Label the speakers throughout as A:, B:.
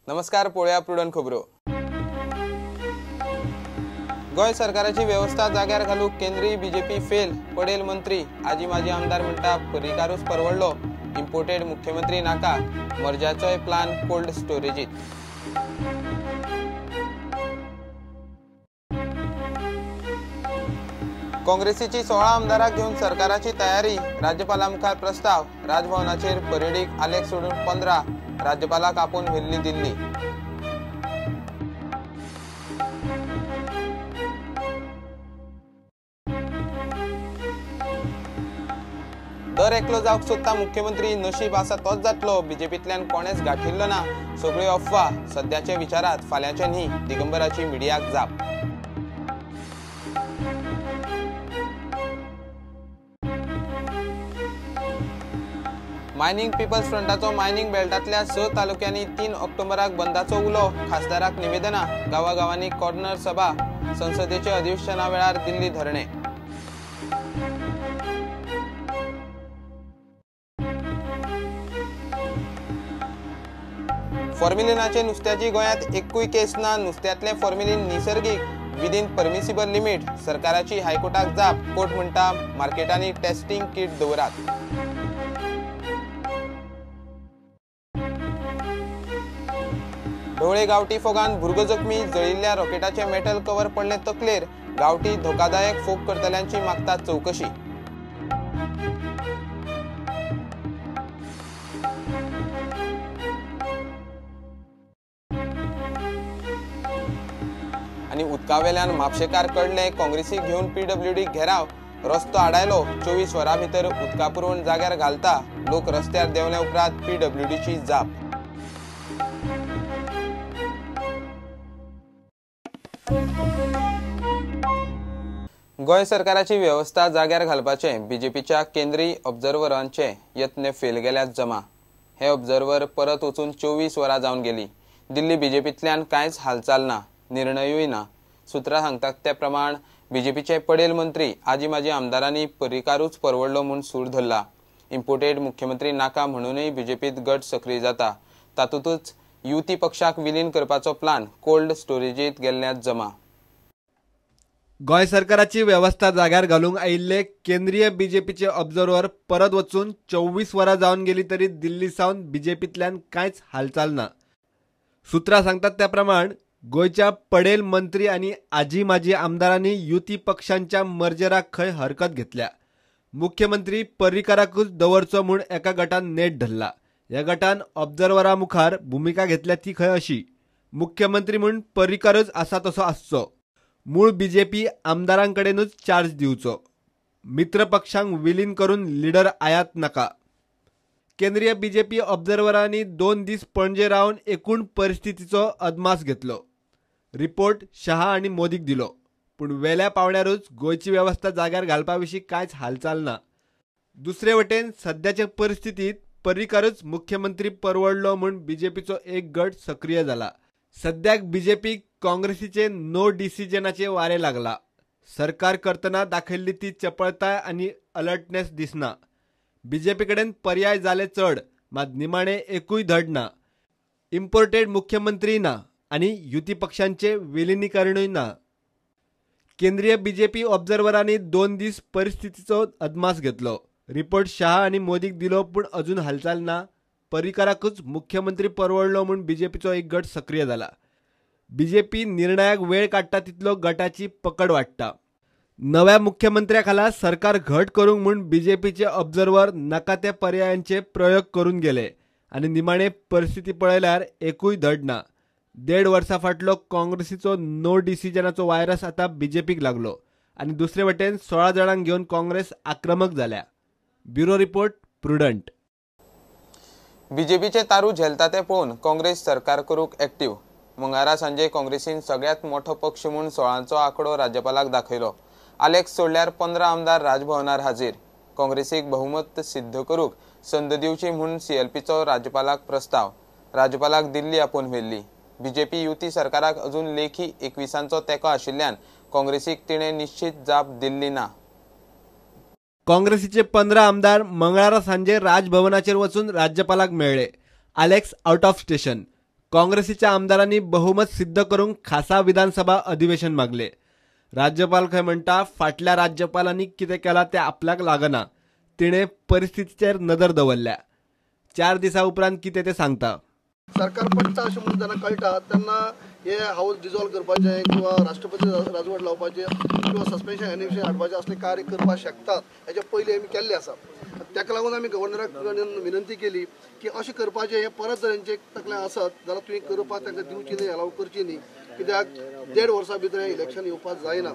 A: नमस्कार, पळोवया प्रुडंट खबरो. गोंय सरकाराची व्यवस्था जाग्यार घालूंक केंद्रीय बीजेपी फेल, पडेल मंत्री, आजी माजी आमदार म्हणटा पर्रीकारूच परवडलो, इम्पोर्टेड मुख्यमंत्री नाका, मर्जाचोय प्लान कोल्ड स्टोरेजीत. काँग्रेसीची 16 आमदारांक घेवन सरकाराची तयारी, राज्यपाला मुखार प्रस्ताव, राजभवनाचेर परेडीक आलेख सोडून 15, राज्यपालाक आपोवन व्हेल्ली दिल्ली. दर एकलो जावंक सोदता मुख्यमंत्री, नशीब आसा तोच जातलो, बीजेपींतल्यान कोणेच गांठिल्लो ना, सगळ्यो अफवा, सद्याचे विचारात फाल्यांचे न्ही, दिगंबराची मिडियाक जाप. मायनिंग पिपल्स फ्रंटाचो मायनिंग बेल्टांतल्या 6 तालुक्यांनी 3 ऑक्टोबराक बंदाचो उलो, खासदाराक निवेदना, गांवागांवांनी कॉर्नर सभा, संसदेच्या अधिवेशना वेळार दिल्ली धरणे. फॉर्मेलिनाचे नुस्त्याची गोंयांत एकूय केस ना, नुस्त्यांतलें फॉर्मेलिन निसर्गीक, विदीन परमिसिबल लिमीट, सरकाराची हायकोर्टाक जाप, कोर्ट म्हणटा मार्केटांनी टेस्टिंग किट दवरात. ढवळे गांवठी फोगान भुरगो जखमी, जळिल्ल्या रॉकेटाचें मेटल कवर पडलें तकलेर, गांवठी धोकादायक फोग करतल्यांची मागता चवकशी. आनी उदकावेल्यान म्हापशेकार कडले काँग्रेसीक घेवन पीडब्ल्यूडी घेराव, रस्तो आडायलो, 24 वरां भितर उदका पुरवण जाग्यार घालता, लोक रस्त्यार देंवल्या उपरांत पीडब्ल्यूडीची जाप. गोंय सरकाराची व्यवस्था जाग्यार घालपाचे बीजेपीच्या केंद्रीय ऑब्झर्वरांचे यत्न फेल गेल्यात जमा. हे ऑब्झर्वर परत वचून 24 वरां जावन गेली. दिल्ली बीजेपींतल्यान कांयच हालचाल ना, निर्णयूय ना. सुत्रां सांगतात ते प्रमाण बीजेपीचे पडेल मंत्री, आजी माजी आमदारांनी पर्रीकारूच परवडलो म्हूण सूर धरला. इम्पोर्टेड मुख्यमंत्री नाका म्हणूनय बीजेपींत गट सक्रीय जाता. तातूंतच युती पक्षाक विलीन करपाचो प्लान कोल्ड स्टोरेजींत गेल्ल्यात जमा.
B: गोंय सरकाराची व्यवस्था जाग्यार घालूंक आयिल्ले केंद्रीय बीजेपीचे ऑब्झर्वर परत वचून 24 वरां जावन गेली तरी दिल्ली सावन बीजेपींतल्यान कांयच हालचाल ना. सुत्रां सांगतात त्या प्रमाण गोंयच्या पडेल मंत्री आनी आजी माजी आमदारांनी युती पक्षांच्या मर्जराक खंय हरकत घेतल्या. मुख्यमंत्री पर्रीकाराकूच दवरचो म्हूण एका गटान नेट धरला. ह्या गटान ऑब्झर्वरा मुखार भुमिका घेतल्या ती खंय अशी, मुख्यमंत्री म्हूण पर्रीकारच आसा तसो आसचो, मूळ बीजेपी आमदारांकडेनूच चार्ज दिवचो, मित्र पक्षांक विलीन करून लिडर आयात नाका. केंद्रीय बीजेपी ऑब्झर्वरांनी 2 दीस पणजे रावन एकूण परिस्थितीचो अदमास घेतलो. रिपोर्ट शहा आनी मोदीक दिलो, पूण वेल्या पावण्यारूच गोंयची वेवस्था जाग्यार घालपा विशीं कांयच हालचाल ना. दुसरे वटेन सद्याचे परिस्थितींत पर्रीकारच मुख्यमंत्री परवडलो म्हूण बीजेपीचो एक गट सक्रीय जाला. सद्याक बीजेपी काँग्रेसीचे नो डिसिजनाचे वारे लागला. सरकार करतना दाखयल्ली ती चपळताय आनी अलर्टनेस दिसना. बीजेपी कडेन पर्याय जाले चड, मात निमाणे एकूय धड ना. इम्पोर्टेड मुख्यमंत्री ना आनी युती पक्षांचे विलिनीकरणूय ना. केंद्रीय बीजेपी ऑब्झर्वरांनी 2 दीस परिस्थितीचो अदमास घेतलो. रिपोर्ट शहा आनी मोदीक दिलो, पूण अजून हालचाल ना. पर्रीकाराकूच मुख्यमंत्री परवडलो म्हूण बीजेपीचो एक गट सक्रीय जाला. बीजेपी निर्णयाक वेळ काडटा तितलो गटाची पकड वाडटा. नव्या मुख्यमंत्र्या खाला सरकार घट करूंक म्हूण बीजेपीचे ऑब्झर्वर नाका त्या पर्यायांचे प्रयोग करून गेले आनी निमाणे परिस्थिती पळयल्यार एकूय धड ना. 1.5 वर्सां फाटलो काँग्रेसीचो नो डिसिजनाचो व्हायरस आतां बीजेपीक लागलो आनी दुसरे वटेन 16 जाणांक घेवन काँग्रेस आक्रमक जाल्या. Bureau report, Prudent.
A: बीजेपीचे तारू झेलता ते पळोवन काँग्रेस सरकार करूंक एक्टिव्ह. मंगळारा सांजे काँग्रेसीन सगळ्यांत मोठो पक्ष म्हूण 16चो आंकडो राज्यपालाक दाखयलो. आलेक्स सोडल्यार 15 आमदार राजभवनार हाजीर. काँग्रेसीक बहुमत सिद्ध करूंक संद दिवची म्हूण सीएलपीचो राज्यपालाक प्रस्ताव. राज्यपालाक दिल्ली आपोवन व्हेल्ली. बीजेपी युती सरकाराक अजून लेखी 21 तेंको आशिल्ल्यान काँग्रेसीक तिणें निश्चित जाप दिल्ली ना.
B: काँग्रेसीचे 15 आमदार मंगळारा सांजे राजभवनाचेर वचून राज्यपालाक मेळ्ळे. Alex out of station. काँग्रेसीच्या आमदारांनी बहुमत सिद्ध करूंक खासा विधानसभा अधिवेशन मागले. राज्यपाल खंय म्हणटा फाटल्या राज्यपालांनी कितें केलां तें आपल्याक लागना, तिणें परिस्थितीचेर नदर दवरल्या. 4 दिसां उपरांत कितें तें सांगता.
C: सरकार पडटा अशें म्हणून जेन्ना कळटा तेन्ना हे हाऊस डिजॉल्व करपाचें किंवा राष्ट्रपती राजवट लावपाचें किंवा सस्पेन्शन एनिमेशन हाडपाचें असले कार्य करपाक शकतात. हेच्या पयलीं आमी केल्लें आसा. ताका लागून आमी गव्हर्नरा कडेन विनंती केली की अशें करपाचें हें परत जर हेंचे तकल्यान आसत जाल्यार तुवें करपाक तांकां दिवची न्ही, अलाव करची न्ही, कित्याक 1.5 वर्सां भितर हें इलेक्शन येवपाक जायना.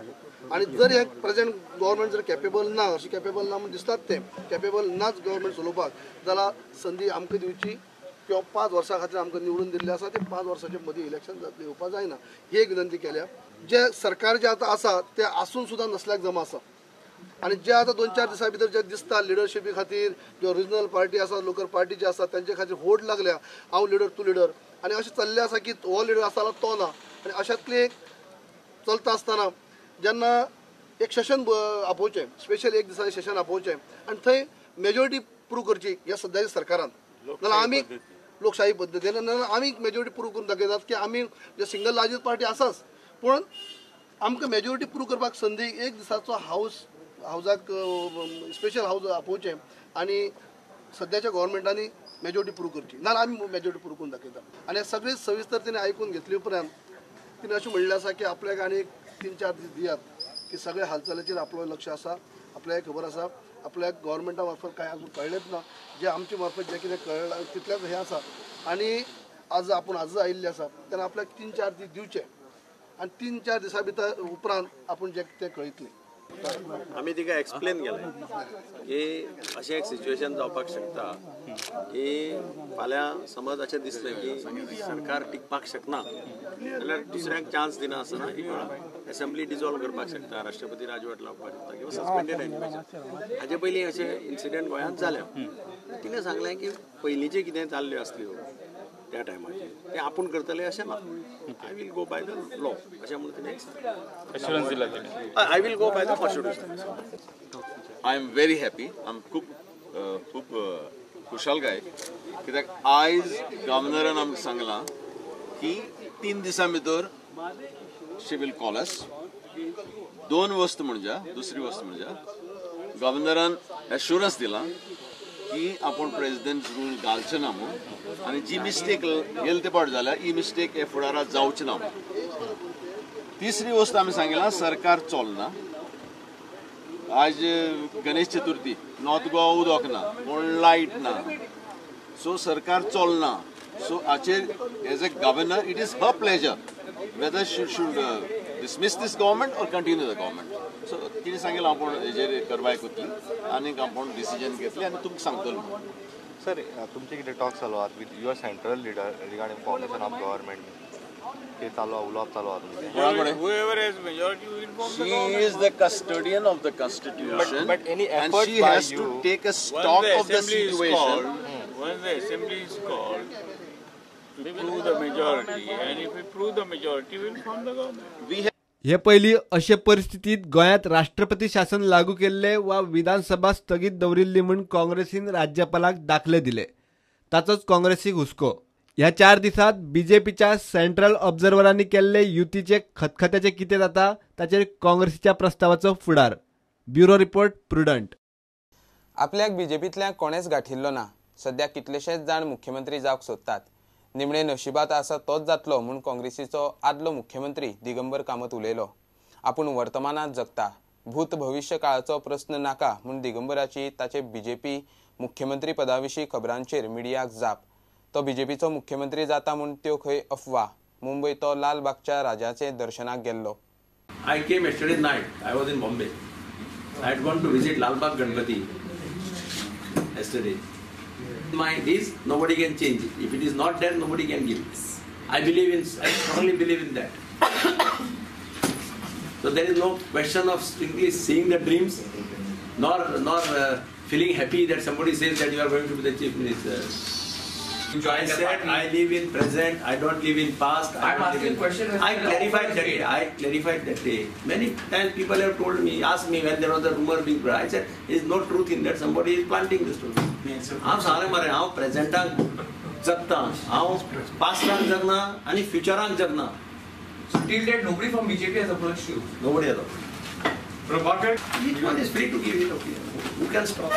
C: आनी जर हें प्रेजेंट गव्हर्मेंट जर कॅपेबल ना, अशें कॅपेबल ना म्हूण दिसतात तें कॅपेबल नाच गव्हर्मेंट चलोवपाक, जाल्यार संदी आमकां दिवची किंवा 5 वर्सां खातीर आमकां निवडून दिल्लें आसा ते 5 वर्सांचे मदीं इलेक्शन येवपाक जायना ही एक विनंती केल्या. जे सरकार जे आतां आसा ते आसून सुद्दां नसल्याक जमा आसा आनी जे आतां 2-4 दिसां भितर जे दिसता लिडरशिपी खातीर ज्यो रिजनल पार्टी आसा, लोकल पार्टी जी आसा तांचे खातीर होड लागल्या, हांव लिडर तूं लिडर, आनी अशें चल्लें आसा की हो लिडर आसा जाल्यार तो ना. आनी अशांतली एक चलता आसतना जेन्ना एक सेशन आपोवचें, स्पेशल एक दिसा सेशन आपोवचें आनी थंय मेजॉरिटी प्रूव करची ह्या सद्याच्या सरकारान, नाल्यार आमी लोकशाही पद्दतीन आमी मेजॉरिटी प्रूव करून दाखयतात की आमी जे सिंगल लार्जस्ट पार्टी आसाच, पूण आमकां मेजॉरिटी प्रूव करपाक संदी एक दिसाचो हावजाक स्पेशल हावज आपोवचें आनी सद्याच्या गव्हर्मेंटांनी मेजॉरिटी प्रूव करची, नाल्यार आमी मेजॉरिटी प्रूव करून दाखयता. आनी सगळी सविस्तर तिणें आयकून घेतली उपरांत तिणें अशें म्हणलें आसा की आपल्याक आनी 3-4 दीस दियात की सगळ्या हालचालीचेर आपलो लक्ष आसा, आपल्याक खबर आसा, आपल्याक गव्हर्मेंटा मार्फत कांय अजून कळ्ळेंच ना, जे आमचे मार्फत जें कितें कळ्ळां तितलेंच हें आसा आनी आज आपूण आज आयिल्लें आसा तेन्ना आपल्याक 3-4 दीस दिवचे आनी 3-4 दिसां भितर उपरांत आपूण जें तें कळयतलें.
D: आमी तिका एक्सप्लेन केलें की अशें एक सिच्युएशन जावपाक शकता की फाल्यां समज अशें दिसलें की सरकार टिकपाक शकना जाल्यार दुसऱ्यांक चान्स दिना आसतना एक एसेंब्ली डिजॉल्व करपाक शकता, राष्ट्रपती राजवट लावपाक शकता किंवा सस्पेंडेड एनिमेशन. हाजे पयलीं अशें इन्सिडंट गोंयांत जाल्या. तिणें सांगलें की पयलींचें कितें जाल्ल्यो आसल्यो त्या टायमाचेर तें आपूण करतले अशें ना, I will go by the law अशें म्हणून तिणें
E: एश्युरन्स दिला.
D: I will go by the constitution.
F: I am very happy. आम खूब खूब खुशालकाय कित्याक आयज गव्हर्नरान आमकां सांगलां की 3 दिसां भितर शी will call अस. 2 वस्त म्हणजे दुसरी वस्त म्हणजे गव्हर्नरान एश्युरन्स दिलां की आपूण प्रेजिडेंट रूल घालचे ना म्हूण आनी जी मिस्टेक गेले ते पावट जाल्या ही मिस्टेक हे फुडाराक जावची ना म्हूण. तिसरी वस्त आमी सांगिलां सरकार चलना. आज गणेश चतुर्थी, नॉर्थ गोवा उदक ना, कोण लायट ना, सो सरकार चलना. सो हाचेर as a governor it is her pleasure whether she should dismiss this government or continue the government. So तिणें सांगिल्लें आपूण हेजेर कारवाय करतली आनी आपूण डिसिजन घेतली आनी तुमकां सांगतलो.
G: सर, तुमचे कितें टॉक चालू आहात with your central leader regarding formation of government? कितें चालू उलोवप चालू आहा तुमचें?
F: She is the custodian of the constitution,
G: but any
F: and
G: effort
F: she
G: by
F: has to
G: you
F: take a stock of the situation.
E: When the assembly is called to prove the majority, and if we prove the majority, we will form the government.
B: हे पयलीं अशे परिस्थितींत गोंयांत राष्ट्रपती शासन लागू केल्ले वा विधानसभा स्थगीत दवरिल्ली म्हूण काँग्रेसीन राज्यपालाक दाखले दिले. ताचोच काँग्रेसीक हुस्को. ह्या 4 दिसांत बीजेपीच्या सेंट्रल ऑब्झर्वरांनी केल्ले युतीचे खतखत्याचे कितें जाता ताचेर काँग्रेसीच्या प्रस्तावाचो फुडार. Bureau report, Prudent.
A: आपल्याक बीजेपींतल्यान कोणेच गांठिल्लो ना. सद्या कितलेशेच जाण मुख्यमंत्री जावंक सोदतात. निमणे नशिबात आसा तोच जातलो म्हूण काँग्रेसीचो आदलो मुख्यमंत्री दिगंबर कामत उलयलो. आपूण वर्तमानात जगता, भूत भविश्य काळाचो प्रस्न नाका म्हूण दिगंबराची ताचे बीजेपी मुख्यमंत्री पदा विशीं खबरांचेर मिडियाक जाप. तो बीजेपीचो मुख्यमंत्री जाता म्हूण त्यो खंय अफवा. मुंबय तो लालबागच्या राजाचे दर्शनाक गेल्लो.
D: I came yesterday night. I was in Bombay. I had gone to visit Lalbagh Ganpati yesterday. My this nobody can change it. If it is not there, nobody can give it. I strongly believe in that. So there is no question of strictly seeing the dreams, nor feeling happy that somebody says that you are going to be the chief minister. I said I live in present, I don't live in past.
H: I'm asking question.
D: I clarified that day. I clarified that day. Many times people have told me, asked me when there was a rumor being brought. I said there is no truth in that. Somebody is planting this story. हांव सांगलें मरे, हांव प्रेझेंटाक जगता, हांव पास्टाक जगना आनी फ्युचराक जगना.
H: So till date, nobody from BJP has approached you.
D: Nobody has approached.
H: Prabhakar?
D: Each one is free to give it opinion. Who can stop?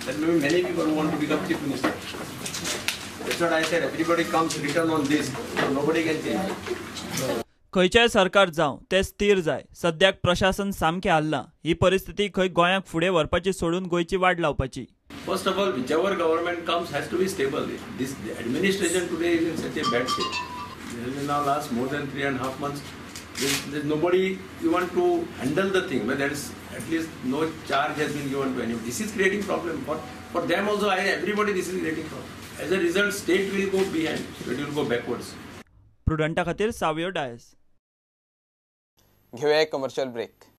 D: There may be many people who want to become chief minister. That's what I said. Everybody comes written on this, so nobody can change.
I: खंयचेय सरकार जावं तें स्थिर जाय. सद्याक प्रशासन सामकें हाल्लां. ही परिस्थिती खंय गोंयाक फुडें व्हरपाची सोडून गोंयची वाड लावपाची.
D: First of all, whichever government comes has to be stable. This the administration today is in such a bad shape. This will now last more than 3.5 months. There's nobody even to handle the thing. But there is at least no charge has been given to anyone. This is creating problem for them also. Everybody, this is creating problem. As a result, state will go behind. State will go backwards.
I: प्रुडंटा खातीर सावियो डायस.
A: घेऊया एक commercial break.